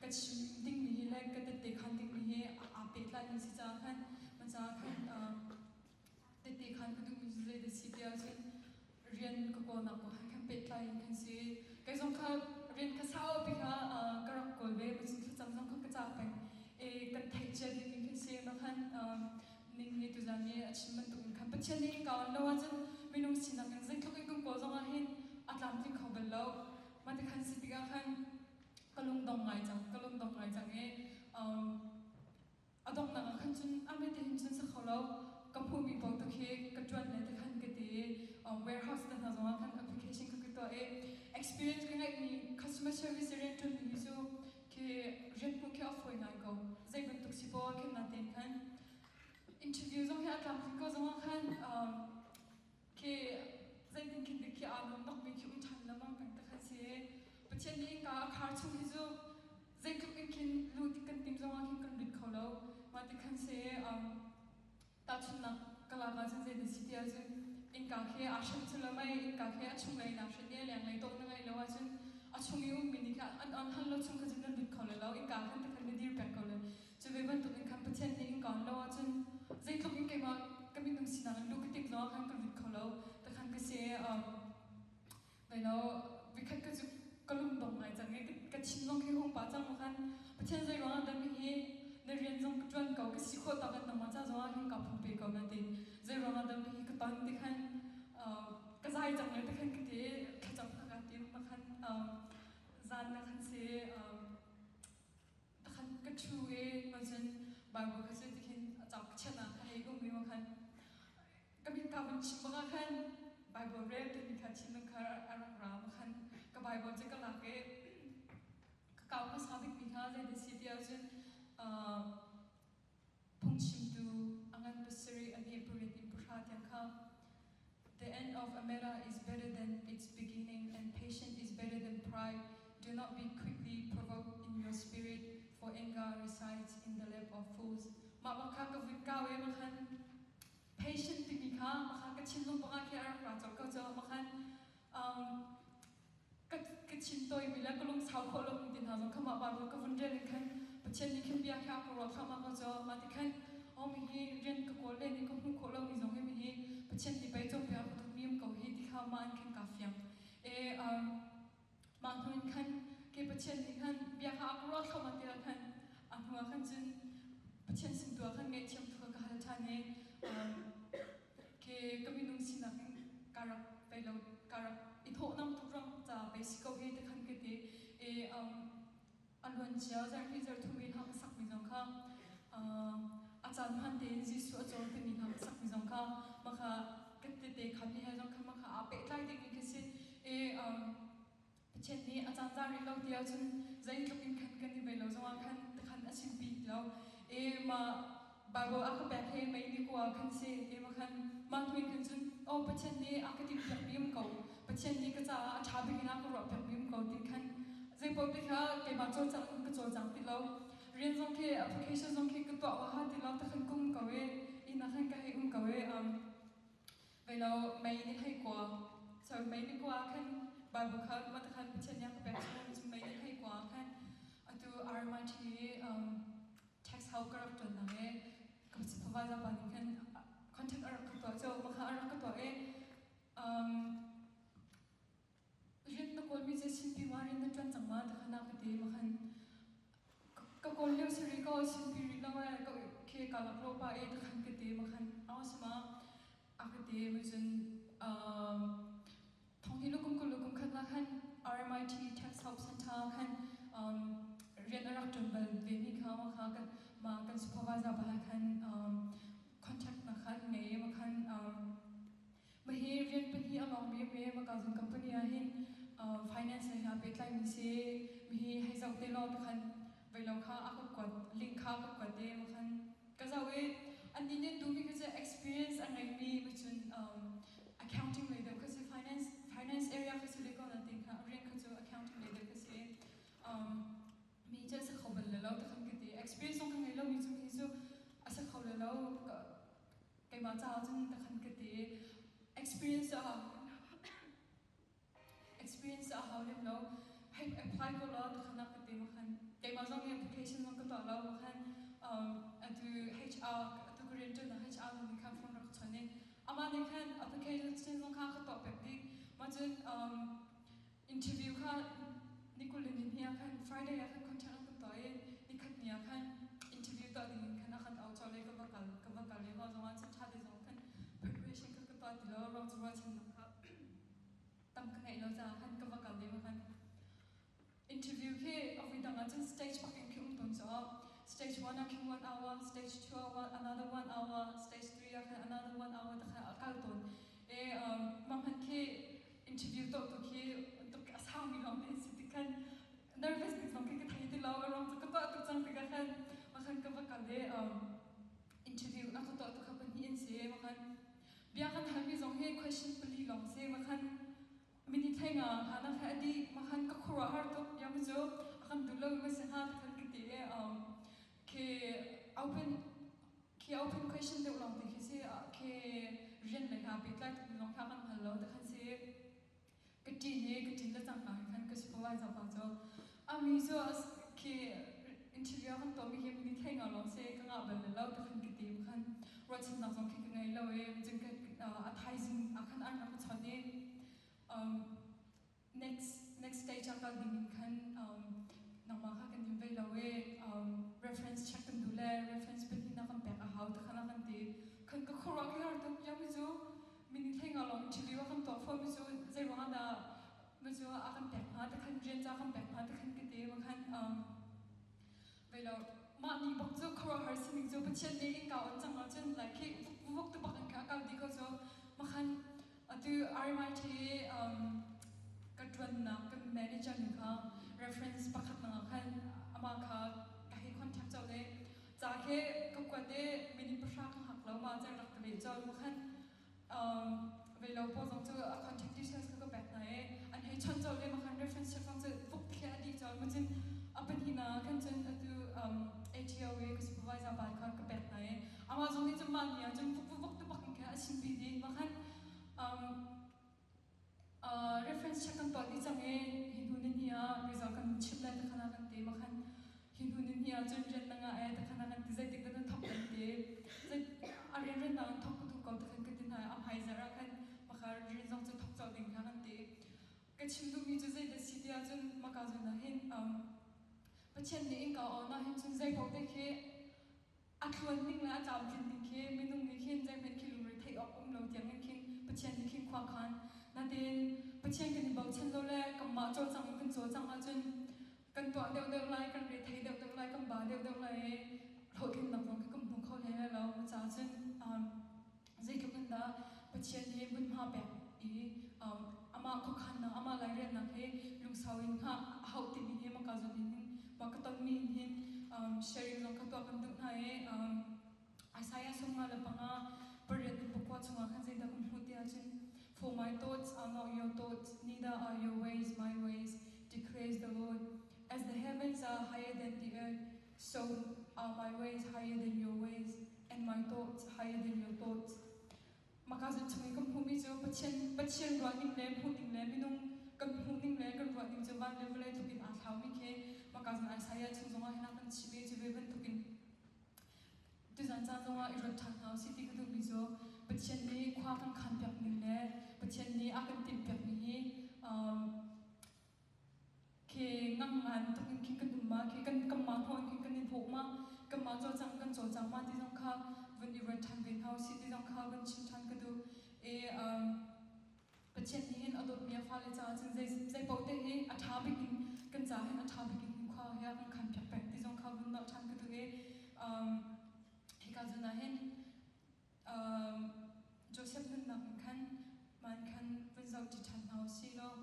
Ka chim dingmi hi le ka tette khan dingmi hi aa pehtlai mi si caah khan ma caah khan tette khan ka duhmi cu zei dah si ti ahcun rian ka kawlnak kong he khan pehtlai in khan si. Kei zong kha rian kha saupi kha ka rak kawl ve, macun thlacam zong kha ka ca peng. I kan theih cia dingmi khan si. Ma khan ning nih tuzan i a chim bantuk in khan Pathian nih in ka on lo ahcun minung sinak in zeitluk in kan kawl zong ah hin a tlamtling kho bal lo. Mah ti khan si tikah khan ka lungdong ngai cang, ka lungdong ngai cang i a donghnak ah khan cun ame te hin cun si kho lo. Ka hmuhmi paoh tu khi ka ṭuan le ti khan ka ti i warehouse te hna zongah khan application kha ka tuah i experience ka ngeihmi customer service rian ṭuanmi hi cu khi rian hmuh khi a fawi ngai ko. Zei bantuk si poah khin natein khan interview zong hi a tlamtling ko zongah khan khi zeitin khin dik khi aa nuam bakmi khi um ṭhan lengmang peng te khan si. Pathian nih innka a khar chung hi cu zeitluk in khin lut kan tim zongah khin kan lut kho lo. Mah ti khan si. Tahchunhnak ka lak ahcun zei na si ti ahcun innka khi aa hrenh cu lo mei innka khi a chunglei in aa hrenh i a lenglei dawh na ngeih lo ahcun a chung i ummi nih khan an on hal lo chung kha cun nan lut kho lai lo. Innka khan te khan na dir peng ko lai. Cu ve bantuk in khan Pathian nih innka on lo ahcun zeitluk in keimah ka minung sinak in luh ka timh zongah khan ka lut kho lo. Takhan ka si. Lo vikhat ka cu ka lungdong ngai cang i ka thinlung khi hung pah cang khan Pathian zei ruangah dah hi na rian zong ka ṭuan ko, ka si khawh tawk in nangmah ca zongah hin ka phung pe ko na ti. Zei ruangah dah hi ka ton ti khan ka zai cang le ti khan ka ti. Thlacam kha ka tim ma khan zan na khan si khan ka ṭhu i ma cun Bible kha cu ti khin a cak chiat ah ka hei um i ma khan ka min ka vun chim bangah khan Bible rel timi kha thinlung kha a rak ra ma khan ka Bible cu ka lak i ka kau hmasa bikmi kha zei dah si ti ahcun phungchimtu a ngan pasarih a hme pariat in pahra tiang kha. The end of a matter is better than its beginning, and patience is better than pride. Do not be quickly provoked in your spirit, for anger resides in the lap of fools. Mah bak kha ka vun kau i ma khan patient timi kha ma kha ka thinlung bangah khi a rak ra colh ko cu. Ma khan ka ka thin tawimi le ka lungsau khawh lomi te hna zong kha mah Bible ka vun rel in khan Pathian nih khin bia kha a ka ruah thluahmah ko cu. Mah ti khan oh mi hi rian ka kawl len i ka hmuh khawh lomi zong hi mi hi Pathian nih pei cawnpiak a ka duhmi um ko hi ti kha mah in khan kaa fiang. E mah hnu in khan ke Pathian nih khan bia kha a ka ruah thluahmah ti khan a hnu ah khan cun Pathian sin tu ah khan ngaihthiam thu ka hal ṭhan i ke ka minung sinak in ka rak pei lo ka rak i thawhnam tuk rang ca pei si ko hi ti khan ka ti i a luan cia zarhhnih zarhthum in hang sakmi zong kha a caan hman tein Jesuh a cawl timi hna sakmi zong kha maka ka tete kha mi he zong kha maka aa pehtlai ding in ka si i Pathian nih a caan zaa rih lo ti ahcun zeitluk in khan kan i vei lo zongah khan khan a chim pi lo i mah Bible a ka pek hi mei ni kua khan si i ma khan mah hnu in khan cun oh Pathian nih a ka timhpiak mi um ko, Pathian nih ka caah a ṭha bik in a ka ruahpiak mi um ko ti khan zeipaoh te kha keimah cawlcang ka cawlcang ti lo. Rian zong khi application zong khi ka tuah ha ti lo ta khan kum ko i inn ah khan ka hei um ko i vei lo mei ni hei kua so mei ni kua khan Bible kha ma ta khan Pathian nih a ka pek chung cu mei ni hei kua khan atu RMIT tax hau ka rak ṭuan nang i ka supervisor pa nih khan contact a rak ka tuah cu ma kha a rak ka tuah i rian na kawlmi cu Chinpi ma rian na ṭuan cang ma ti kha na ka ti. Ma khan ka kawl lio si rih ko, Chinpi rih lo e ka khi ka lak lo pa e ti khan ka ti. Ma khan aw si ma a ka ti. Ma cun thong hi lukum kul lukum khat na khan RMIT Tax Help Center khan rian a rak ṭuan bal ve mi kha ma kha kan ma kan supervisor pa khan contact na khan ngei ma khan Mahi rian pahnih a lawngmi a hme maka zung company ah hin finance lei he aa pehtlaimi si. Mihi hei zoh te law tikhan veilo kha a ka kuat, link kha a ka kuat i makhan ka zoh i annih nih an duhmi kha cu experience a ngeimi macun accounting lei deuh kha si, finance area kha si ve ko nain kha rian kha cu accounting lei deuh kha si. Mi cu a si kho bal lo tikhan ka ti. Experience zong ka ngei lomi cu hi cu a si kho lo. Keimah caah cun ka khan ka ti. Experience a experience a hau lem lo. Hei apply. apply ko law ti khan a ka ti ma khan keimah zong nih application zong ka tuah lo ma khan atu HR atu ka rian ṭuan HR zong nih khan phone rak ka chawnh i amah nih khan application zong kha ka tuah pek dih. Mah cun interview kha ni 20 ni hnih ah khan Friday ah khan contact an kan tuah i nikhat ni ah khan interview tuah ding in khan a kan auh colh i ka va kal ka va kal i mah zong ah cun ṭha te zong khan preparation kha ka tuah ti lo ruang cu ruahchannak kha tam ka ngeih lo caah khan ka va kal i khan interview khi a vui dang ah cun stage bak in khi um tawn cu stage 1 ah khin 1 hour, stage 2 ah another 1 hour, stage 3 ah khan another 1 hour ta khan a kal tawn e mah hmanh khi interview tuah tu khi tuk a saumi lawng te si ti khan nervous ning zong khi ka thei ti lo. A ruang cu ka tuah tuk cang tikah khan mah khan ka va kal i interview a ka tuah tu kha pahnih in si. Mah khan bia kan halmi zong hi question pali lawng si. Mah khan minute hlei nga hana kha a dih. Mah khan ka khuaruahhar tuk. Ya mu cu a kan duh lo ma si hnga ti khan ka ti i khi open khi open question deuh lawng te khi si. Khi rian lei ha pehtlai tuk mi lawng kha kan hal lo te khan si. Ka ṭin i ka ṭin le cangka hin khan ka supervisor pa cu ami cu khi interview kan tuahmi hi minute hlei nga lawng si, ka ngah bal lo ti khan ka ti. Khan ruahchannak zong khi ka ngei lo i cun a thaizing ah khan an rak ka chawnh i next next stage ah kal ding in khan nangmah kha kan in vei lo i reference check kan duh le reference pahnih na kan pek a hau ti khan a kan ti. Khan ka khuaruah khi har tuk. Ya mi cu minute hlei nga lawng interview a kan tuah fawn mi cu zei ruangah dah mi cu a kan pek hnga ti khan, rian ca kan pek hnga ti khan ka ti. Ma khan vei lo mah ni bak cu khuaruahhar sining cu Pathian nih innka on cang ahcun like khi vuk tu bak in kha a kal dih ko cu. Ma khan atu RMIT ka ṭuannak kan manager nih kha reference pakhat nang ah khan amah kha ka hei contact colh i ca khi ka kuat i minute 10 ka hngak lo ma cang rak ka leh colh. Ma khan vei lo pawl zong cu a contact details kha ka pek hna i an hei chawnh colh i ma khan reference check zong cu vuk thli a dih colh. Ma cun a pahnihnak ah khan cun atu ATO i ka supervisor pa kha ka pek hna i amah zong nih cun mah ni ah cun vuk vuk vuk tu bak in khan a chimpi dih. Ma khan reference check kan tuah dih cang i hi hnu ni hnih ah result kan chimh lai ti khan ah kan ti. Ma khan hi hnu ni hnih ah cun rian na ngah e ti khan ah kan ti. Zeitik dah nan thok kan ti, a rian rian na thok ka duh ko ti khan ka ti hna. A hmai zarh ah khan maka rian zong cu thok colh ding kha kan ti. Ka chim duhmi cu zei dah si ti ahcun maka zawn ah hin Pathian nih innka awn ah hin cun zei paoh te khi a tluan ning le a tlamtlin ning khi minung nih khin zeihmanh khi lungre theih awk um lo tiang in khin Pathian nih khin khua khan. Natin Pathian kan i bochan lo le kanmah cawlcang in kan cawlcang ahcun kan tuah deuhdeuh lai, kan re thei deuhdeuh lai, kan ba deuhdeuh lai i hlawhtlinnak zong khi kan hmu kho hlei lai lo. Caah cun zeitluk in dah Pathian hi hmunhma pek i amah khuakhannak, amah lairiannak hi lungsau in hngah a hauh timi hi maka zawn in hin mah ka tonmi in hin sharing zong kha tuah kan duh hna i Isaiah 55 8 in 9 chungah khan zeidah kan hmuh ti ahcun, "For my thoughts are not your thoughts, neither are your ways my ways, declares the Lord. As the heavens are higher than the earth, so are my ways higher than your ways, and my thoughts higher than your thoughts." Maka zun chung i kan hmuhmi cu Pathian Pathian ruah ning le hmuh ning le minung kan hmuh ning le kan ruah ning cu van le vawlei tluk in aa thlaumi khi maka zun Isaiah chung zongah hin a kan chim i cu ve bantukin tuzan caan zongah i ruat ṭhan hna usih ti ka duhmi cu Pathian nih khua kan khan piak ning le Pathian nih a kan timh piakmi hi khi ngangngan tuk in khin kan um ma, khi kan kanmah hnawh in khin kan i hnawh ma, kanmah cawlcang kan cawlcang ma ti zong kha vun i ruat ṭhan ve hna usih ti zong kha vun chim ṭhan ka duh i Pathian nih hin a dawtmi a fale caah cun zei zei paoh te hi a ṭha bik in kan ca hin a ṭha bik in khua he a kan khan piak peng ti zong kha vun nolh ṭhan ka duh i hika zawn ah hin Joseph nunnak in khan man khan vun zoh ṭi ṭhan hna usih law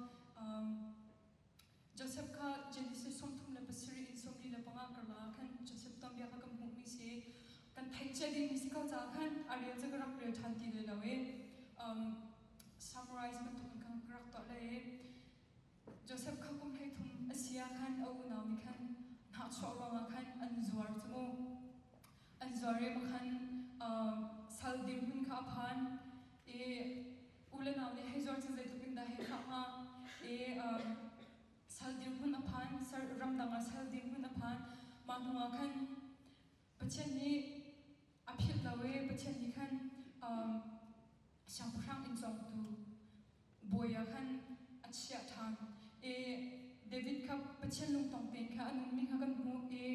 Joseph kha Genesis 37 in 45 karlak ah khan Joseph tuanbia kha kan hmuhmi si. Kan theih cia dingmi si ko caah khan a rel cu ka rak rel ṭhan ti lai lo i summarize bantuk in khan ka rak tuah lai i Joseph kha kum 33 a si ah khan a unau nih khan hnahchuah ruangah khan an zuar cu mu. An zuar i khan sal dirhmun kha a phan i u le nau nih hei zuar cu zeitluk in dah hei khah hnga i sal dirhmun a phan. ramdang ah sal dirhmun a phan. Mah hnuah khan Pathian nih a philh lo i Pathian nih khan siangpahrang inn cawngtu bawi ah khan a chiah ṭhan. I David kha Pathian lungtong tein kha a nunmi kha kan hmuh i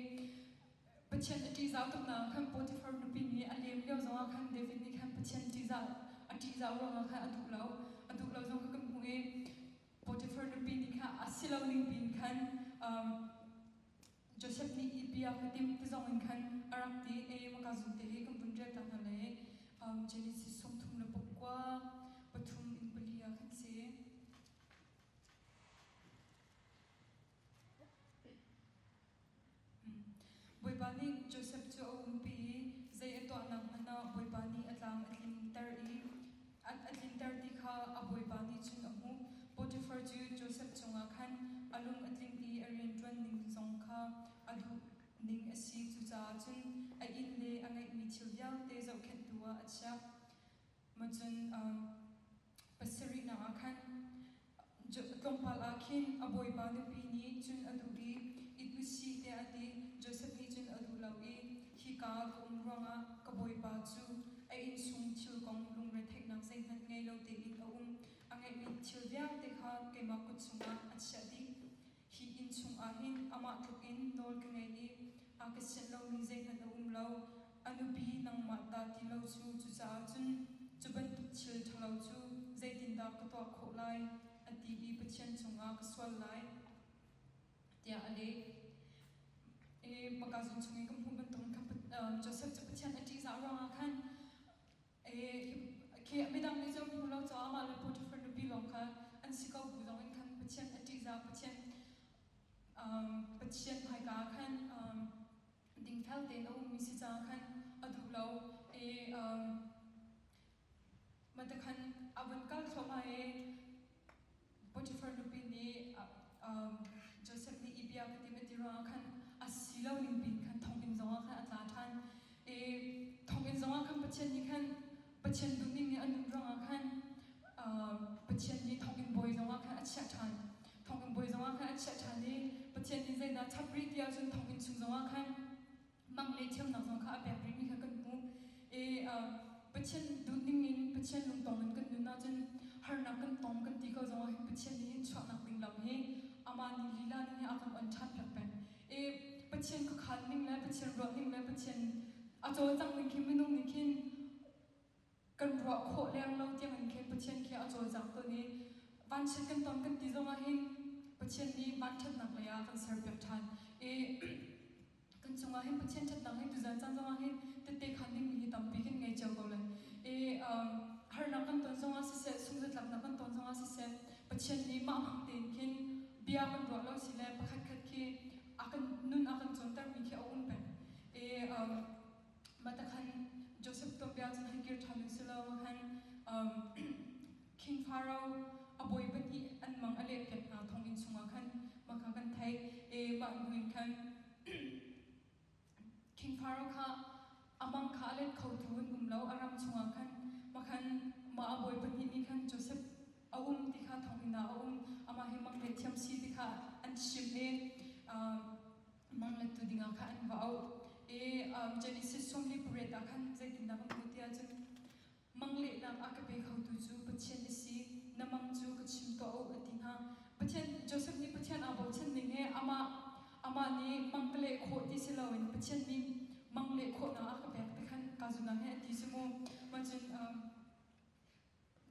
Pathian a ṭihzah tuknak ah khan Potifar nupi nih a lem lio zongah khan David nih khan Pathian ṭihzah a ṭihzah ruangah khan a duh lo. A duh lo zong kha kan hmuh i Potifar nupi nih khan a si lo ning piin khan Josef nih i bia ka timh ti zong in khan a rak ti i maka zun te hi kan vun rel ta hna lai. Genesis 39, 3 in 4 ah khan si. Bawipa nih Josef cu a umpi i zei a tuahnak hmanh ah Bawipa nih a tlam a tlinter i a tlinter ti kha a bawipa nih cun a hmuh. Potifar cu Josef cungah khan a lung a tling i a rianṭuan ning zong kha a duh ning a si. Cucaah cun a inn le a ngeihmi thil vialte zohkhenhtu ah a chiah. Cun pasarihnak ah khan tlawmpal ah khin a bawipa nupi nih cun a duh i it u sih tiah a ti. Josef nih cun a duh lo i hika ka um ruangah ka bawipa cu a innchung thil kong lungretheihnak zeihmanh ngei lo tein a um. A ngeihmi thil vialte kha keimah kut chungah a chiah dih. Hi inn chungah hin amah tlukin nawl ka ngei i a ka sianh lomi zeihmanh a um lo. A nupi nangmah dah ti lo cu cucaah cun cu bantuk thil ṭhalo cu zeitindah ka tuah khawh lai? A ti i Pathian cungah ka sual lai, tiah a leh. I maka zung chung i ka hmuh bantukin khan Josef cu Pathian a ṭihzah ruangah khan Khi midang nih cun hmu lo caah amah le Potiphar nupi lawng kha an si ko bu zong in khan Pathian a ṭihzah, Pathian Pathian hmaika ah khan dingfel tein a ummi si caah khan a duh lo i mah khan a vun kal thluahmah i Potiphar nupi nih Josef nih i bia ka tim a ti ruangah khan a si lo ning pin khan thonginn zongah khan a tla ṭhan. I thonginn zongah khan Pathian nih khan Pathian duhning nih a nun ruangah khan Pathian nih thonginn bawi zongah khan a chiah ṭhan. Thonginn bawi zongah khan a chiah ṭhan i Pathian nih zeidah chap rih ti ahcun thonginn chung zongah khan mang le thiamnak zong kha a pek rihmi kha kan hmuh. I Pathian duhning in Pathian lungtong in kan nun ahcun harnak kan tong kan ti ko zongah hin Pathian nih hin chuahnak ding lam hi amah nih lila nih hin a kan on ṭhan piak peng. I Pathian khuakhan ning le Pathian ruah ning le Pathian a cawlcangh ning khi minung nih khin kan ruah khawh leng lo tiang in khin Pathian khi a cawlcang tawn i vanchiat kan ton kan ti zongah hin Pathian nih vanṭhatnak lei ah kan serpiak ṭhan i kan cungah hin Pathian ṭhatnak hi tuzan caan zongah hin tette khan dingmi hi tampi kan ngei cio ko lai i harnak kan ton zongah siseh sungzatlaknak kan ton zongah siseh Pathian nih mah hmang tein khin bia kan ruah lo si le pakhat khat khi a kan nun a kan cawntermi khi a um peng i Mah khan Joseph tuanbia cun hei kir ṭhan u silo han King Pharaoh a bawi pahnih an mang a lehpiak hna thonginn chungah khan mah kha kan theih i mah hnu in khan King Pharaoh kha a mang kha a let khotu an um lo a ram chungah khan mah khan mah a bawi pahnih nih khan Joseph a um ti kha thonginn ah a um amah hi mang leh thiam si ti kha an chimh i mang lettu dingah khan an va auh i Genesis 48 ah khan zeitindah kan hmuh ti ahcun mang lehnak a ka pe khotu cu Pathian a si na mang cu ka chim tuah u a ti hna. Pathian Joseph nih Pathian aa bochan ning he amah amah nih mang ka leh khawh ti si loin Pathian nih mang leh khawhnak a ka pek ti khan ka zunah he a ti si mu. Mah cun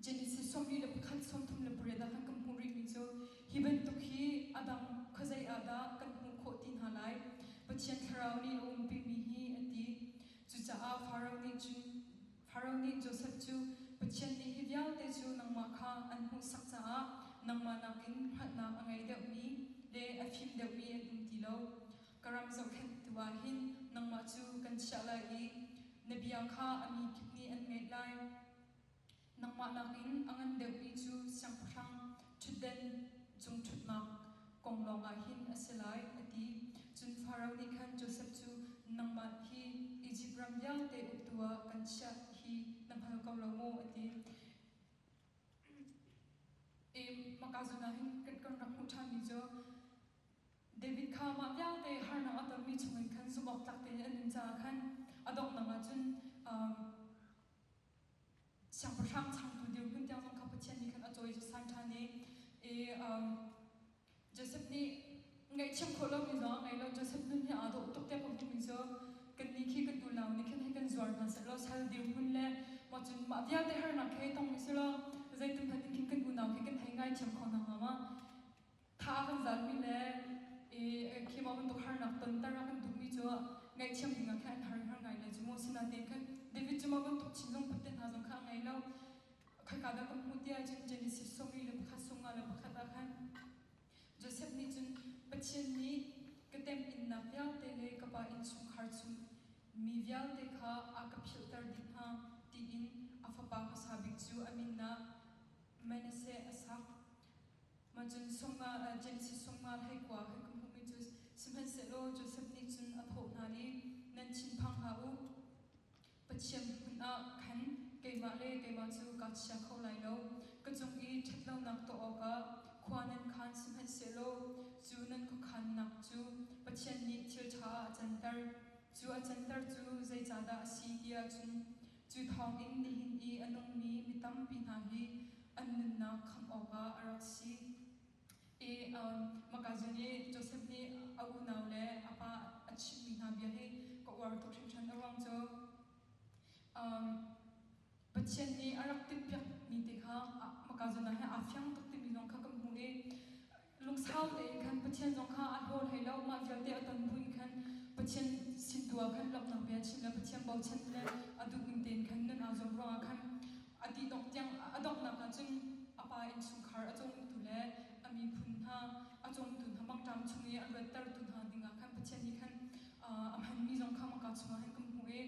Genesis 31 38 ah khan kan hmuh rihmi cu hi bantuk hi a dang khuazei ah dah kan hmuh khawh ti hna lai? Pathian thlarau nih a umpimi hi a ti. Cucaah Faraoh nih cun Faraoh nih Josef cu Pathian nih hi vialte cu nangmah kha an hmuhsak caah nangmah nakin hngalhnak a ngei deuhmi le a fim deuhmi an um ti lo. Ka ram zohkhenhtu ah hin nangmah cu kan chiah lai i na bia kha a mi kip nih an ngaih lai. Nangmah nakin a ngan deuhmi cu siangpahrang ṭhutden cung ṭhutnak kong lawngah hin a si lai, a ti. Cun Faraoh nih khan Josef cu, Nangmah hi Izipt ram vialte uktu ah kan chiah hi na hngal ko lo maw? a ti. I maka zawn ah hin kan rak hmuh ṭhanmi cu. David kha mah vialte harnak a tonmi chungin khan zumhawktlak tein a nun caah khan a donghnak ah cun siangpahrang changtu dirhmun tiang zong kha Pathian nih khan a cawisan ṭhan i Joseph nih ngaihthiam khawh lomi zong a ngei lo. Joseph nun hi aa dawh tuk tiah ka hmuhmi cu kannih khi kan unau nih khin hei kan zuar hna sehlaw sal dirhmun le mah cun mah vialte harnak he tongmi si law zeitin hmanh in khin kan unau khi kan hei ngaithiam kho hna hnga ma? Tha a kan zalmi le khi mah bantuk harnak tonter a kan duhmi cu ngaihthiam ding ah khin an har har ngai lai cu mu. Sinain khan David cu mah bantuk thinlung put te hna zong kha a ngei lo. Khoika dah kan hmuh ti ahcun Genesis 41 21 ah khan Joseph nih cun Pathian nih ka temhinnak vialte le ka pa innchungkhar chung mi vialte kha a ka philhter dih hna tiin a fapa hmasa bik cu a min ah Manasseh a sak. Mah cun Genesis sawmnga hleikua khan kan hmuhmi cu sihmanhsehlaw Joseph nih cun a thawh hna i nan thinphang hlah u. Pathian hmun ah khan keimah le keimah cu kaa chia kho lai lo. Ka cung i ṭhatlonak tuah awkah khua nan khaan sihmanhsehlaw cu nan khuakhannak cu Pathian nih thil ṭha ah a canter. Cu a canter cu zeicahdah a si ti ahcun cu thawngin nihin i a nungmi mi tampi hna hi an nunnak khamh awkah a rak si. I Makazun i Joseph nih a unau le a pa a chimhmi hna bia hi ka uar tuk hringhran. A ruang cu Pathian nih a rak timhpiakmi te kha Makazun ah hin aa fiang tuk timi zong kha kan hmuh i lungsau tein khan Pathian zong kha a hlaw hlei lo. Mah vialte a ton buin khan Pathian sin tu ah khan lawmhnak bia chim le Pathian bochan le a duhning tein khan nun aa zuam ruangah khan a dih dongh tiang a donghnak ah cun a pa innchungkhar a cawmtu le a miphun hna a cawmtu hna mangṭam chung i a luattertu hna dingah khan Pathian nih khan a hmanmi zong kha maka chungah hin kan hmuh i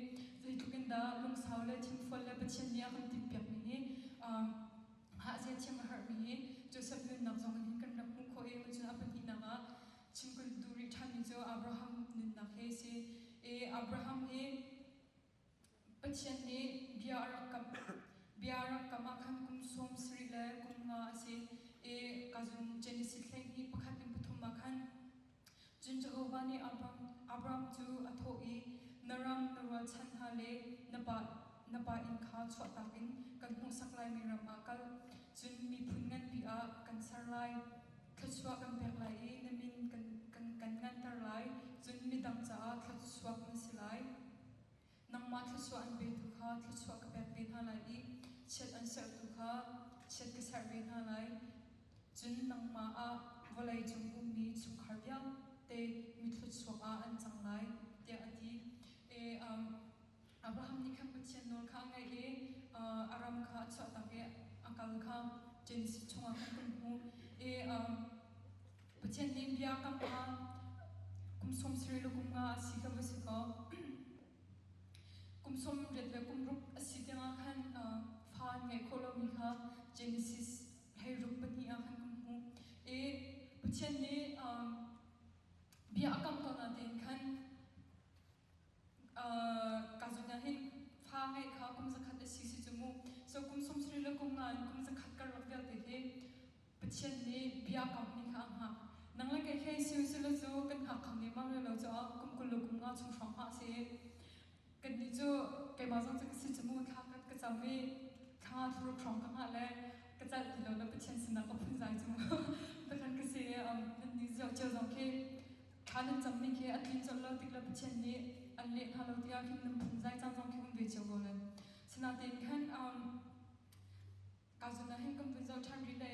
zeitluk in dah lungsau le thinfual le Pathian nih a kan timhpiakmi hi hahzia thiam a harhmi hi Joseph nunnak zong in hin kan rak hmuh khawh i cun a pahnihnak ah chim kan duh rih ṭhanmi cu Abraham nunnak hi a si i Abraham hi Pathian nih bia a rak kamh. Bia a rak kamh ah khan kum 70 le kum nga a si i kazun Genesis 12 pakhat in pathum ah khan cun Jehovah nih Abraham cu a thawh i na ram na rualchan hna le na pa inn kha chuahtak in kan hmuhsak laimi ram ah kal. Cun miphun nganpi ah kan ser lai. Thluachuah kan pek lai i na min kan nganter lai. Cun midang caah thluachuak na si lai. Nangmah thluachuah an petu kha thluachuah ka pek ve hna lai i chiat an serhtu kha chiat ka serh ve hna lai. Cun nangmah ah vawlei cung ummi chungkhar vialte mi thluachuak ah an cang lai, tiah a ti. Abraham nih khan Pathian nawl kha a ngaih i a ram kha a chuahtak i a kal kha Genesis chungah khan kan hmuh. I Pathian nih bia kam kha kum 70 le kum nga a si kha va si kaw kum 80 le kum ruk a si tiangah khan fa an ngeih khawh lomi kha Genesis 62 ah khan kan hmuh. I Pathian nih bia a kam ko natein khan Ka zun ah hin fa ngeih kha kum zakhat a si si cu mu. So kum 70 le kum nga in kum zakhat karlak vialte hi Pathian nih bia kammi kha a hngak. Nang le kei hei si si lo cu kan hngak kho ne mang lo cu kum 20 le kum nga chung hrawng hngah si. Kannih cu keimah zong cu ka si cu mu thla ka cam i thla thlaruk hrawng ka hngah le ka celh ti lo le Pathian sinah ka phunzai cu mu. Takhan ka si nan nih cio zong khi Thla nan cammi khi a tlin colh lo tik le Pathian nih an leh hna lo tikah khin nan phunzai caan zong khi um ve cio ko lai. Sinain khan ka zun ah hin kan vun zoh ṭhan rih le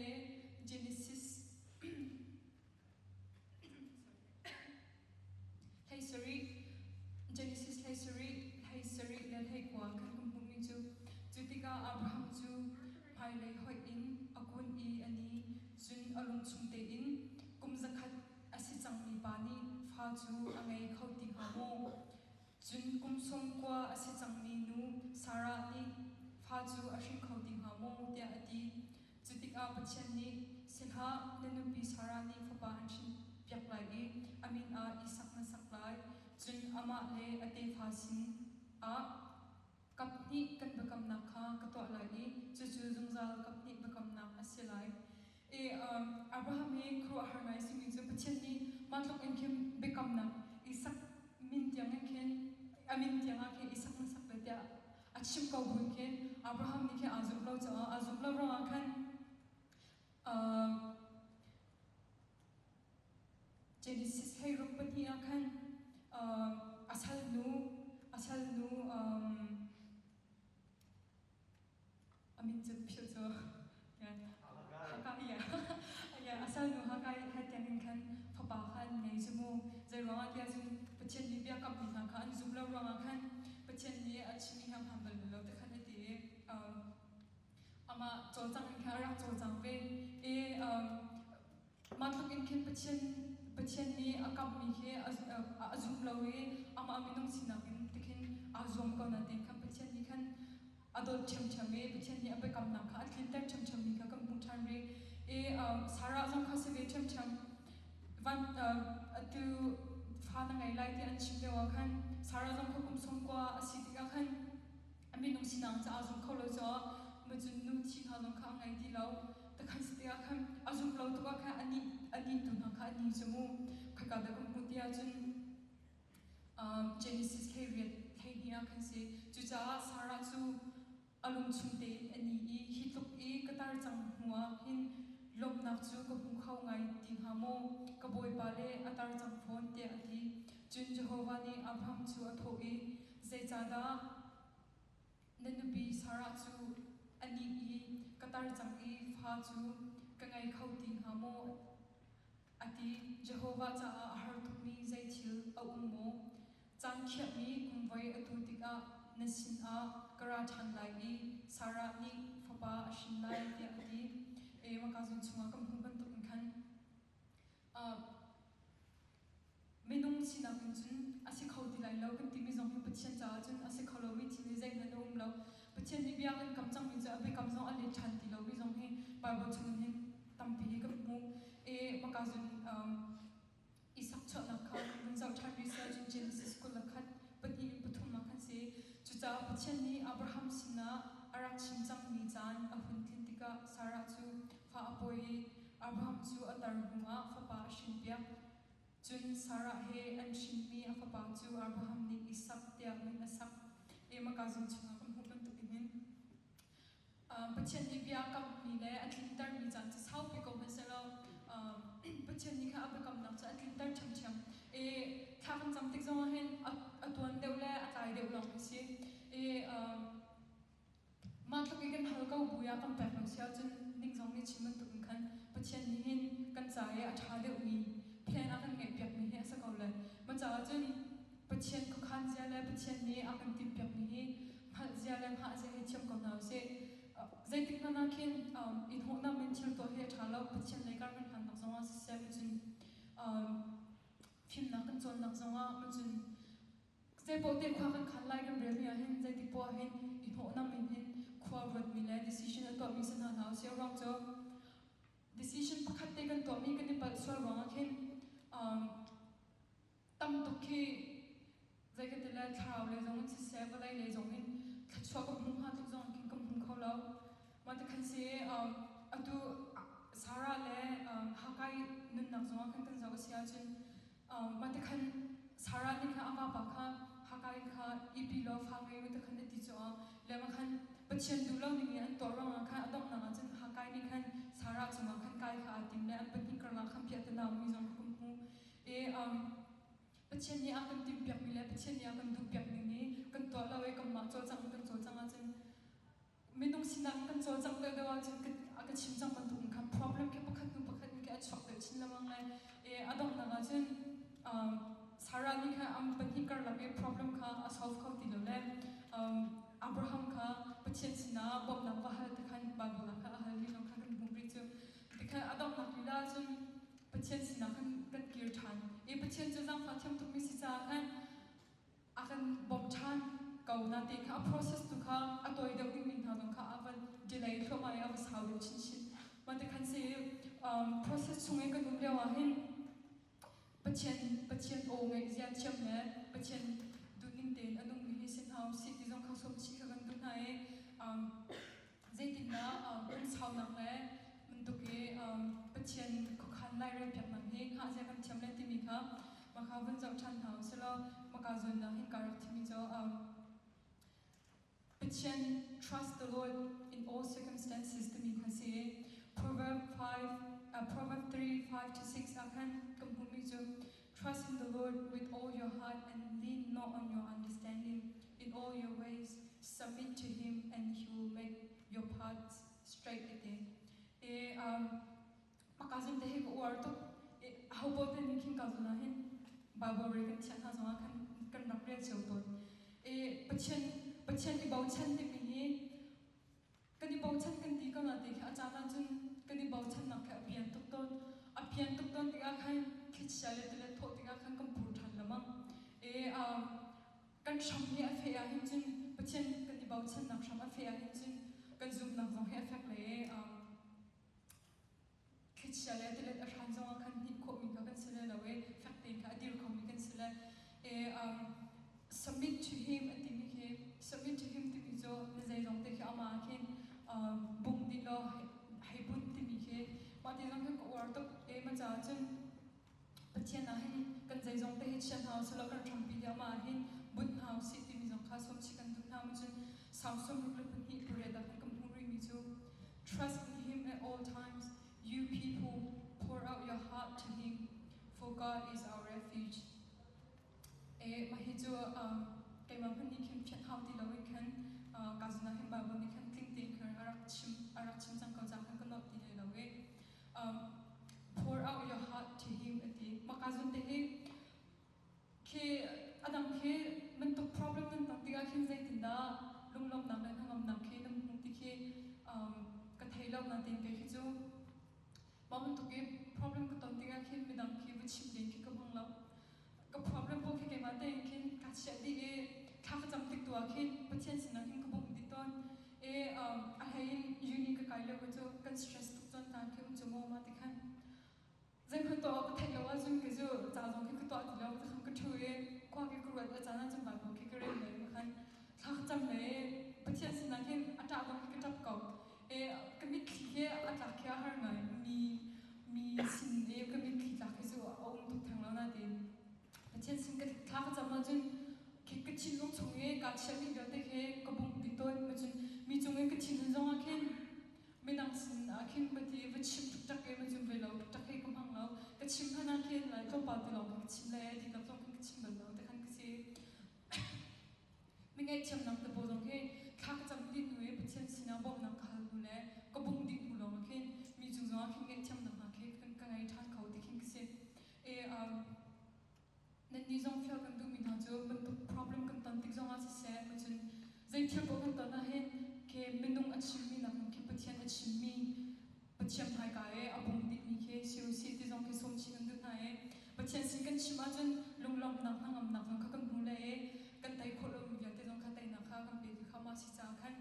Genesis 17 Genesis 17 hlei le 19 khan kan hmuhmi cu cu tikah Abraham cu hmailei hoih in a kun i a ni cun a lung chung tein kum zakhat a si cangmi pa nih fa cu a ngei kho ti hnga maw? Cun kum 90 a si cangmi nu Sarah nih fa cu a hring kho ti hnga maw? tiah a ti. Cu tikah Pathian nih, Si hlah, na nupi Sarah nih fapa an hrinpiak lai i a min ah Isak na sak lai. Cun amah le a tefa sin ah kaphnih kan biakamnak kha ka tuah lai i cucu zungzal kaphnih biakamnak a si lai. I Abraham hi khuaruahhar ngai simi cu Pathian nih Mah tluk in khin biakamnak Isak min tiang in khin a min tiang ah khin Isak na sak ve tiah a chim ko buin khin Abraham nih khin aa zumh lo caah aa zumh lo ruangah khan Genesis 12 ah khan a salnu a salnu a min cu philh cu Hakai ya a salnu Hakai he tiang in khan fapa kha an ngei cu mu. Zei ruangah tiah cun Pathian nih biakammi hna kha an zumh lo ruangah khan Pathian nih a chimmi hna hmaan bal lo ti khan a ti i amah cawlcang in khan a rak cawlcang ve i mah tluk in khin Pathian Pathian nih a kamhmi khi a zum lo i amah minung sinak in tikhin aa zuam ko nain khan Pathian nih khan a dawt ṭhiamṭhiam i Pathian nih a biakamnak kha a tlinter ṭhiamṭhiammi kha kan hmuh ṭhan rih. I Sarah zong kha si ve ṭhiamṭhiam. Van atu fa na ngei lai ti an chim lio ah khan Sarah zong kha kum 90 a si tikah khan a minung sinak caah zum kho lo caah macun nu thi hna zong kha a ngei ti lo. Takhan si tikah khan a zum lo tuk ah khan anih anih tu hna kha ani cu mu khoika dah kan hmuh ti ahcun Genesis 12 ah khan si. Cucaah Sarah cu a lungchung tein a ni i hi tluk i ka tar cang hnuah hin lawmhnak cu ka hmu kho ngai ti hnga maw? Ka bawipa le a tar cang fawn tiah a ti. Cun Jehovah nih Abraham cu a thawh i, Zeicahdah na nupi Sarah cu a nih i ka tar cang i fa cu ka ngei kho ti hnga maw? A ti. Jehovah caah a har tukmi zei thil a um maw? Caan khiahmi kumvoi a tu tikah na sinah ka ra ṭhan lai i Sarah nih fapa a hrin lai tiah a ti. E maka zun chungah kan hmuh bantukin khan minung sinak in cun a si kho ti lai lo kan timi zong hi Pathian caah cun a si kho lomi thil hi zeihmanh a um lo. Pathian nih bia kan kam cangmi cu a biakam zong a let ṭhan ti lomi zong hi Baibal chungin hin tampi hi kan hmuh. E maka zun Isak chuahnak kha kan vun zoh ṭhan rih seh cun Genesis 21 pahnih in pathum ah khan si. Cucaah Pathian nih Abraham sinah a rak chim cangmi caan a hun tlin tikah Sarah cu fa a pawi i Abraham cu a tar hnuah fapa a hrinpiak. Cun Sarah he an hrinmi a fapa cu Abraham nih Isak tiah min a sak. I maka zung chungah kan hmuh bantukin hin Pathian nih bia a kamhmi le a tlintermi caan cu saupi ko hmanhsehlaw Pathian nih khan a biakamnak cu a tlinter ṭhiamṭhiam. I thla kan cam tik zongah hin a tuan deuh le a tlai deuh lawng a si. I mah tluk i kan hal ko bu ah kan pek lo si ahcun ning zong nih chim bantukin khan Pathian nih hin kan ca i a ṭha deuhmi plan a kan ngeihpiakmi hi a si ko le. Mah caah cun Pathian khuakhan zia le Pathian nih a kan timhpiakmi hi hngalh zia le hngah zia hi thiam ko hna usih. Zeitik hmanh ah khin i hnawhnak in thil tuah hi a ṭha lo. Pathian lei kar kan hlannak zongah siseh, cun fimnak kan cawnnak zongah cun zeipaoh te khua kan khan lai kan relmi ah hin zeitik poah hin i hnawhnam in hin khua ruatmi le decision a tuahmi si hna hna usih. A ruang cu decision pakhat te kan tuahmi kan i palh sual ruangah khin tam tuk khi zei ka ti le thlarau lei zong in siseh vawlei lei zong in thluachuah ka hmu hnga tluk zong khin ka hmu kho lo. Mah ti khan si atu Sarah le Hakai nunnak zong ah khan kan zoh a si ahcun mah ti khan Sarah nih khan a vapa kha Hakai kha ipi law fa ngei u ti khan a ti cu le mah khan Pathian duh lo ning in an tuah ruangah khan a donghnak ah cun Hakai nih khan Sarah cungah khan kai kha aa tim le an pahnih karlak khan piahtana ummi zong kha kan hmu. I Pathian nih a kan timhpiakmi le Pathian nih a kan duhpiak ning hi kan tuah lo i kanmah cawlcangh in kan cawlcangh ahcun minung sinak in kan cawlcangh deuhdeuh ahcun a ka chim cang bantukin khan problem khi pakhat hnu pakhat in khi a chuak deuh chin lengmang lai. I a donghnak ahcun Sarah nih khan an pahnih karlak i problem kha a solve kho ti lo le Abraham kha Pathian sinah bawmhnak va hal ti khan Bible ah khan a halmi zong kha kan hmuh rih cu. Tikhan a donghnak lila ahcun Pathian sinah khan kan kir ṭhan i Pathian cu zaangfah thiam tukmi si caah khan a kan bawmh ṭhan ko natein kha a process tu kha a tawi deuh dingmi hna zong kha a van delay thluahmah i a va sau deuh chinchin. Mah ti khan si process chung i kan um lio ah hin Pathian Pathian aw ngaih zia thiam le Pathian duhning tein a nungmi hi si hna usih ti zong kha sawm chih kha kan duh hna i zeitindah lungsaunak le bantuk i Pathian khuakhan. lairel piak nang hi hngah zia kan thiam le timi kha maka vun zoh ṭhan hna usilaw maka zawn ah hin ka rak thimi cu Pathian, trust the Lord in all circumstances timi kha si. Proverb 5 Proverb 3 5 to 6 ah khan kan hmuhmi cu, "Trust in the Lord with all your heart and lean not on your understanding. In all your ways submit to him and he will make your paths straight," ati. E maka zun te hi ka uar tuk. Ho paoh te nih khin ka zun ah hin Bible re kan thiah hna zongah khan kan rak rel cio tawn. E Pathian i bochan timi hi, kan i bochan kan ti ko na ti khi a caan ahcun kan i bochannak khi a pian tuk tawn. A pian tuk tawn tikah khan thlichia le tilet thawh tikah khan kan phur ṭhan lamang. E kan hram hi a feh ahhin cun, Pathian kan i bochannak hram a feh ahhin cun, kan zumhnak zong hi a fek le thlichia le tilet a hran zongah khan hnih khawhmi kha kan si le lo i fek tein kha a dir khomi kan si le. E submit to him a timi khi, submit to him timi cu na zeizong te khi amah khin bung dih law hei bunh timi khi, mah ti zong khi ka uar tuk. E ma caah cun Pathian ah hin kan zeizong te hi chia hna usih law kan hrampi hi amah ah hin bunh hna usih timi zong kha sawmchih kan duh hna. Cun Salm 62 8 ah khan kan hmuh rihmi cu, "Trust in him at all times, you people, pour out your heart to him, for God is our refuge." E mah hi cu keimah hmanh nih khin fianh hau ti loin khan ka zun ah hin Bible nih khan tling tein khan a rak chim cang ko caah khan ka nolh ti hlei lo i "Pour out your heart to him," ati. Maka zun te hi khi adang khi bantuk problem nan ton tikah khin zeitindah lunglawmhnak le hnangamnak khi nan hmuh ti khi ka thei lo. Nain kei khi cu mah bantuk i problem ka ton tikah khin midang khi va chim len khi ka hmang lo. Ka problem pawl khi keimah tein khin ka chiah dih i thla ka cam tik tu ah khin Pathian sinah khin ka bawmh dih tawn. E a hlei in uni ka kai lio cu kan stress tuk cun tan khi um cu maw, mah ti khan zeihmanh tuah awk ka theih lo ahcun kei cu ca zong khi ka tuah ti lo. Khan ka ṭhu i khua khi ka ruat. A caan ahcun Bible khi ka rel le khan thla ka cam le Pathian sinah khin a ṭah zong khi ka ṭap ko. E ka mitthli khi a tlak khi a har ngai. Mi sin i ka mitthli tlak khi cu a um tuk theng lo, nain Pathian sin ka thla ka cam ahcun khi ka thinlung chung i kaa chiahmi vialte khi ka bungh dih tawn. Cun mi cung i ka thinhun zong ah khin midang sin ah khin va ti va chim ṭukṭak i va zum ve lo ṭukṭak hi ka hmang lo. Ka chim hmanh ah khin lai tlawmpal ti lawng khin ka chim le dihlak zong khin ka chim bal lo ti khan ka si. Mi ngaihthiamnak te pawl zong khi thla ka cam dih hnu i Pathian sinah bawmhnak ka hal hnu le ka bungh dih hnu lawng ah khin mi cung zong ah khin ngaihthiamnak hna khi ka ngei ṭhan kho ti khin ka si. E nan nih zong fial kan duhmi hna cu bantuk problem kan ton tik zongah siseh, cun zei thil paoh kan ton ah hin khi minung a chimmi nakin khi Pathian a chimmi, Pathian hmaika i a bung dihmi khi si u sih ti zong khi sawm chih kan duh hna i Pathian sin kan chim ahcun lunglawmhnak, hnangamnak zong kha kan hmu le i kan tei khawh lomi vialte zong kha teinak kha kan pe ti kha mah si caah khan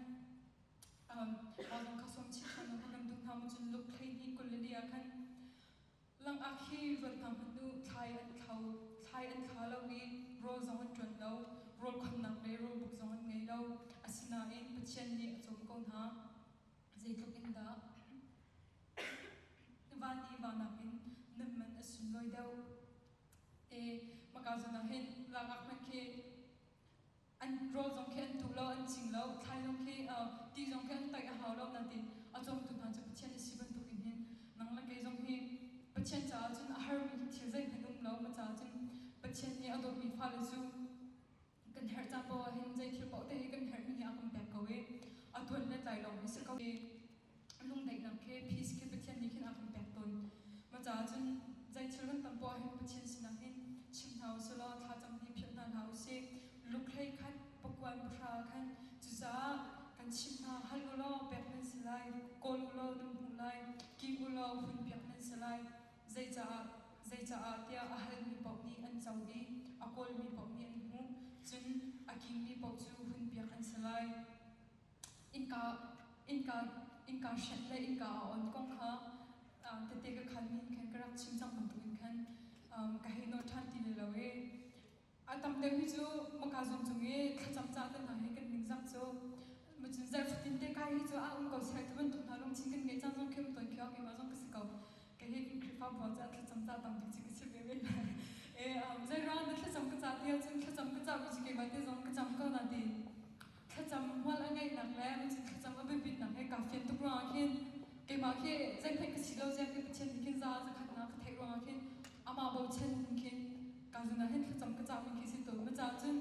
mah zong kha sawm chih ṭhan zong kha kan duh hna. Cun Luke 12:24 ah khan, "Langak hi ruat hna hmanh u, thlai an thlo, thlai an thla lo i rawl zong an ṭuan lo, rawl khonnak le rawl buk zong an ngei lo. Asinain Pathian nih a cawm ko hna. Zeitluk in dah van i va nakin nan man a sunlawi deuh." E maka zawn ah hin langak hmanh khi an rawl zong khi an tuh lo, an cing lo, thlai zong khi ti zong khi an toih a hau lo, nain a cawmtu hna cu Pathian a si bantuk in hin nang le kei zong hi Pathian caah cun a harmi thil zeihmanh um lo. Ma caah cun Pathian nih a dawtmi fale cu kan herh caan paoh ah hin zei thil paoh te hi kan herhmi hi a kan pek ko i a tuan le tlai lawng hi si ko i lungdaihnak khi, peace khi Pathian nih khin a kan pek tawn. Ma caah cun zei thil kan tam paoh ah hin Pathian sinah hin chim hna usih law thlacam hi philh hna hlah usih. Luke 11:9 khan, "Cucaah kan chimh hna, hal u law pek nan si lai, kawl u law nan hmuh lai, kik u law hunpiak nan si lai. Zeicaah tiah a halmi paoh nih an co i a kawlmi paoh nih an hmuh, cun a kingmi paoh cu hunpiak an si lai." Innka hrenh le innka a on kong kha tete ka khanmi in khan ka rak chim cang bantukin khan ka hei nawl ṭhan ti lo i a tam deuh hi cu maka zung cung i thlacam ca te hna hi kan ningzak cu. Cun zarh fatin te kai hi cu a um ko seh ti bantuk hna lungthin kan ngeih caan zong khi um tawn khi keimah zong ka si ko. Kei hi kan Khrihfabu ah cun thlacam ca tam bik cu ka si ve men lai. E, zeiruang dah thlacam ka cah ti ahcun thlacam ka cah mi cu keimah te zong ka cam ko na ti. Thlacam hmual a ngeihnak le cun thlacam a biapitnak he kaa fian tuk ruangah khin keimah khi zeihmanh ka si lo zia khi Pathian nih khin za zakhatnak ka theih ruangah khin amah bochan in khin ka zun ah hin thlacam ka cah mi khi si tawn. Ma caah cun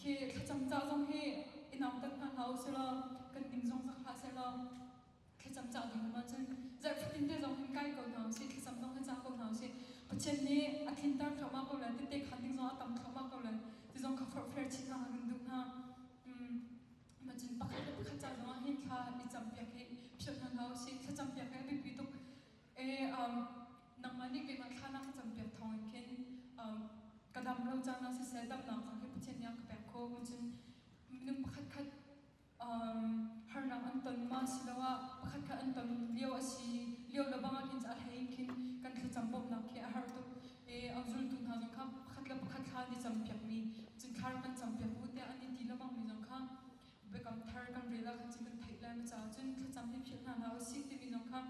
khi thlacam cah zong hi i nautat hna hlah usih law kan ning zong zak hlah seh law thlacam cah ding um ahcun zarh fatin te zong hin kai ko hna usih, thlacam zong hi cah ko hna usih. Pathian nih a tlinter thluahmah ko le tette khan ding zong a tam thluahmah ko le ti zong kha forhfial chih hna kan duh hna. Ma cun pakhat le pakhat ca zong ah hin thla i campiak hi philh hna hlah usih. Thlacam piak hi a biapi tuk. E nangmah nih keimah thla na ka campiak thawng in khin ka dam lo caan ah siseh damnak zong hi Pathian nih a ka pek khawh. Cun minung pakhat khat harnak an ton ma siloah pakhat khat an ton lio a si lio le bang ah khin a hlei in khin kan thlacam bawmhnak khi a har tuk e a zultu hna zong kha pakhat le pakhat thla an i campiak mi cun thla kan campiak u tiah an i ti lengmang mi zong kha biakam thar kan rel ah khan cun kan theih lai ma caah cun thlacam hi philh hna hlah usih timi zong kha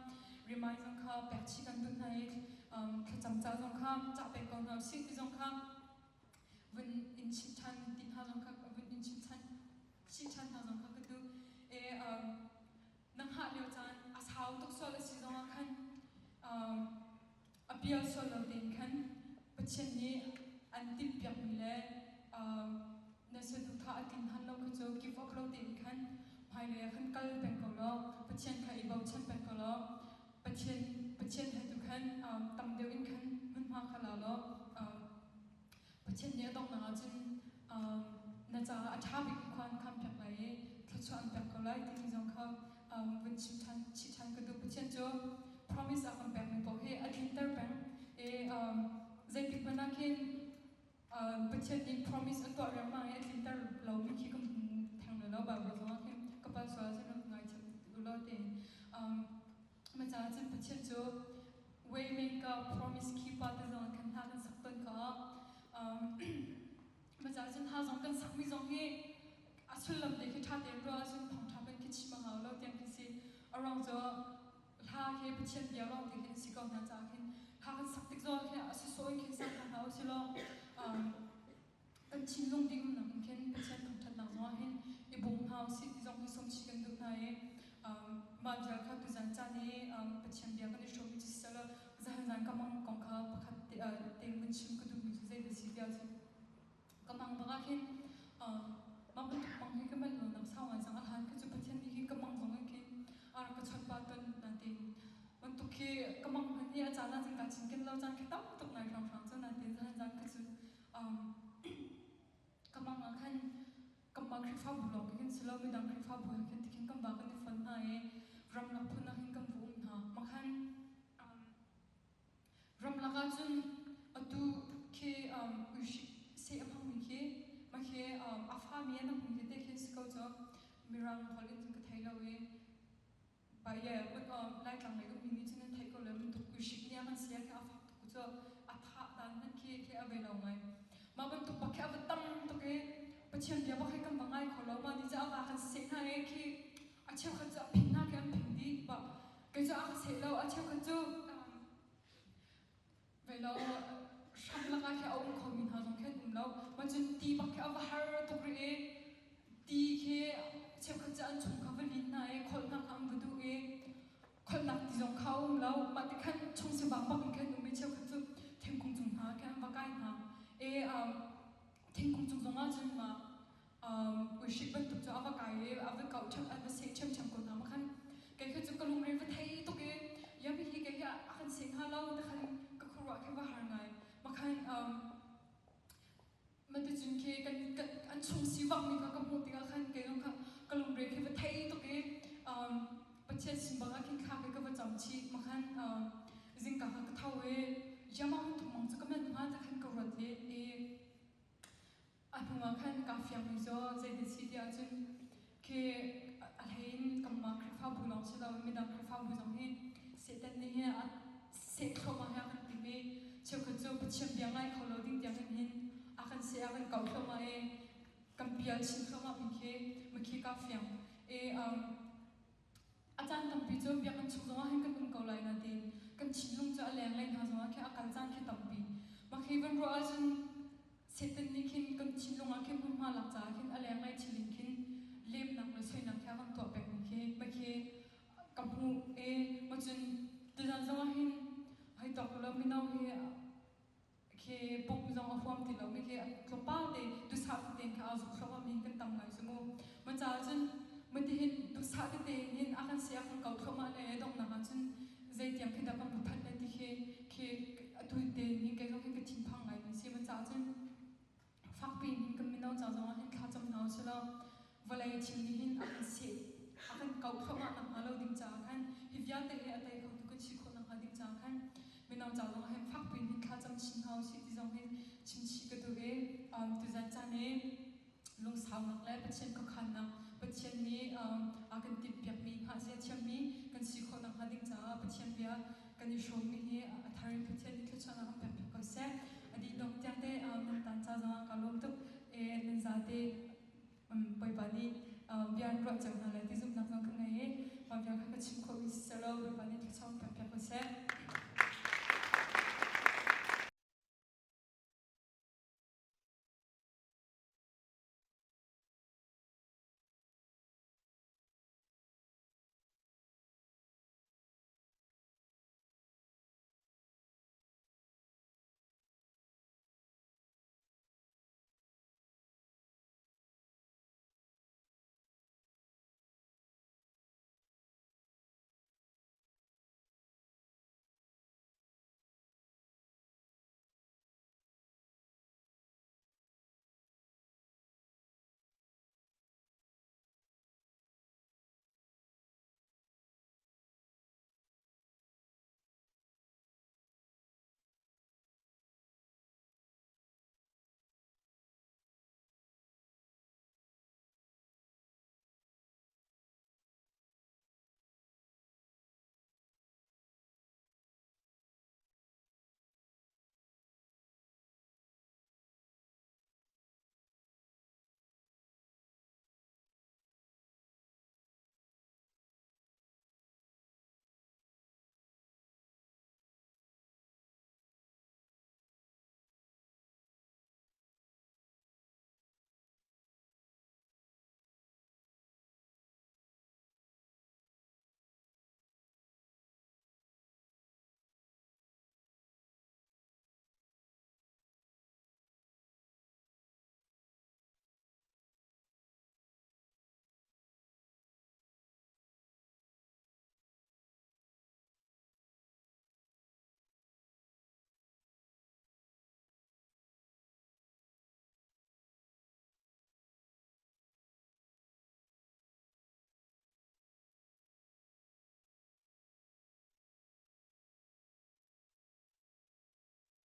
remind zong kha pek chih kan duh hna i thlacam ca zong kha cah pek ko hna usih ti zong kha vun in chim ṭhan ti hna zong kha vun in chim ṭhan chih ṭhan hna zong kha ka duh. E na hngah lio caan a sau tuk sual a si zongah khan a pial sual lo tein khan Pathian nih an timhpiakmi le na saduhthah a tlin han lo kha cu give up lo tein khan hmailei ah khan kal peng ko law Pathian kha i bochan peng ko law Pathian Pathian he tu khan tam deuh in khan hmunhma kha la law Pathian nih a donghnak ahcun na caah a ṭha bik khua an khampiak lai i thluachuah an pek ko lai timi zong kha vun chim ṭhan chih ṭhan ka duh. Pathian cu promise a kan pekmi paoh hi a tlinter peng i zeitik hmanh ah khin Pathian nih promise a tuah riangmang i a tlinter lomi khi ka hmu theng lo Bible zongah khin ka palh sual ahcun rak ngaithiam u law tiin Ma caah cun Pathian cu waymaker, promise keeper te zong khan hna kan sak tawn ko. Ma caah cun hna zong kan sakmi zong hi a sullam te khi ṭha tein ruah ahcun thawngṭha hmanh khi chim a hau lo tiang khi si. A ruang cu hla khi Pathian bia lawng te khi an si ko hna caah khin hla kan sak tik zong khi a sawsawh in khin sak hna hlah usih law kan thinlung ding umnak in khin Pathian thangṭhatnak zongah hin i bawm hna usih ti zong hi sawm chih kan duh hna i mah vial kha tuzan caan i Pathian bia kan i hrawmmi cu siseh zahan zan ka mang kong kha pakhat te vun chim ka duhmi cu zei dah si tiah cun ka mang bak ah khin mah bantuk mang hi ka manh lo nak sau ngai cang a hlan kha cu Pathian nih hin ka mang zong in khin a rak ka chawnh pah ton natin bantuk khi ka mang hmanh hi a caan ah cun kaa cinken lo caan khi tam tuk ngai hrawnghrang cu natin zahan zan kha cu ka mang ah khan kanmah Khrihfabu lawng khi kan si lo midang Khrihfabu he khin tikhin kan va kan i fon hna i ramlak phun ah hin kan va um hna. Mah khan ramlak ah cun atu khi uihrik seh a hmangmi khi mah khi a fami an hmangmi tete khi si ko cu Mirang holh in cun ka thei lo i Laitlang lei ummi nih cun an theih ko le bantuk uihrik nih a kan sia khi a fak tuk cu a thah dan hmanh khi khi a ve lo ngai. Mah bantuk bak khi a va tam tuk i Pathian bia bak hi kan va ngai kho lo. Mah nih cu a va kan seh hna i khi a cheukhat cu a phing hna khi an phing dih. Bah kei cu a ka seh lo. A cheukhat cu ve lo hram lakah khi a um khomi hna zong khi an um lo. Mah cun ti bak khi a va har tuk rih i ti khi cheukhat cu an chung kha va lin hna i kholhnak kha an va duh i kholhnak ti zong kha a um lo. Mah ti khan chung sivang bak in khan um i cheukhat cu thingkung cung hna khin an va kai hna. I thingkung cung zongah cun mah uihrik bantuk cu a va kai i a va kauh ṭhep a va seh ṭhiamṭhiam ko hna. Mah khan kei kha cu ka lungre va thei tuk i yami hi kei hi a kan seh hnga lo ti khan ka khuaruah khi va har ngai. Mah khan Maticun khi kan, kan an chung sivakmi kha ka hmuh tikah khan kei zong kha ka lungre khi va thei tuk i Pathian sin bang ah khin thla khi ka va cam chih. Mah khan zingka kha ka tho i yamang tuk mang cu ka manh hnga ti khan ka ruat i i a hnuah khan kaa fiangmi cu zeitin si ti ahcun khi a hlei in kanmah Khrihfabu lawng si loin midang Khrihfabu zong hi Satan nih hin a seh thluahmah hi a kan timh i cheukhat cu Pathian bia ngai kho lo ding tiang in hin a kan seh a kan kau thluahmah i kan pial chin thluahmah mi khi makhi kaa fiang i a caan tampi cu biakinn chung zongah hin kan um ko lai nain kan Kan thinlung cu a lenglei hna zongah khin a kal caan khi tampi. Mah khi van ruah ahcun Satan nih khin kan thinlung ah khin hmunhma lak caah khin a lenglei thil in khin lemnak le soinak khi a kan tuah pekmi khi mah khi ka hmuh i macun tuzan zongah hin hei tawk lo mino hi khi pumh zong a huam ti lomi khi tlawmpal te duhsah tete in kha aa zuk thluahmah mi kan tam ngai cu mu. Ma caah cun matihin duhsah tete in hin a kan si a kan kau thluahmah le donghnak ah cun zeitiang khi dah kan va phanh le ti khi khi atu te hin kei zong hin ka thinphang ngai mi si. Ma caah cun fakpi in kan mino ca zong ah hin thla cam hna usih law vawlei thil nih hin a kan seh a kan kauh thluahmah nakhnga lo ding caah khan hi vialte hi a tei khotu kan si khawh nakhnga ding caah khan mino ca zong ah hin fakpi in hin thla cam chin hna usih ti zong hin chim chih ka duh i tuzan caan i lungsaunak le Pathian khuakhannak Pathian nih a kan timhpiakmi hngahzia thiammi kan si khawh nakhnga ding caah Pathian bia kan i hrawmmi hi a thar in Pathian nih thluachuahnak kan pek piak ko seh. A dih dongh tiang te nan tan ca zongah ka lawm tuk e nan zate Bawipa nih bia an ruah cio hna lai ti zumhnak zong ka ngei i mah bia kha ka chim khawhmi si selaw Bawipa nih thluachuah kan pek piak ko seh.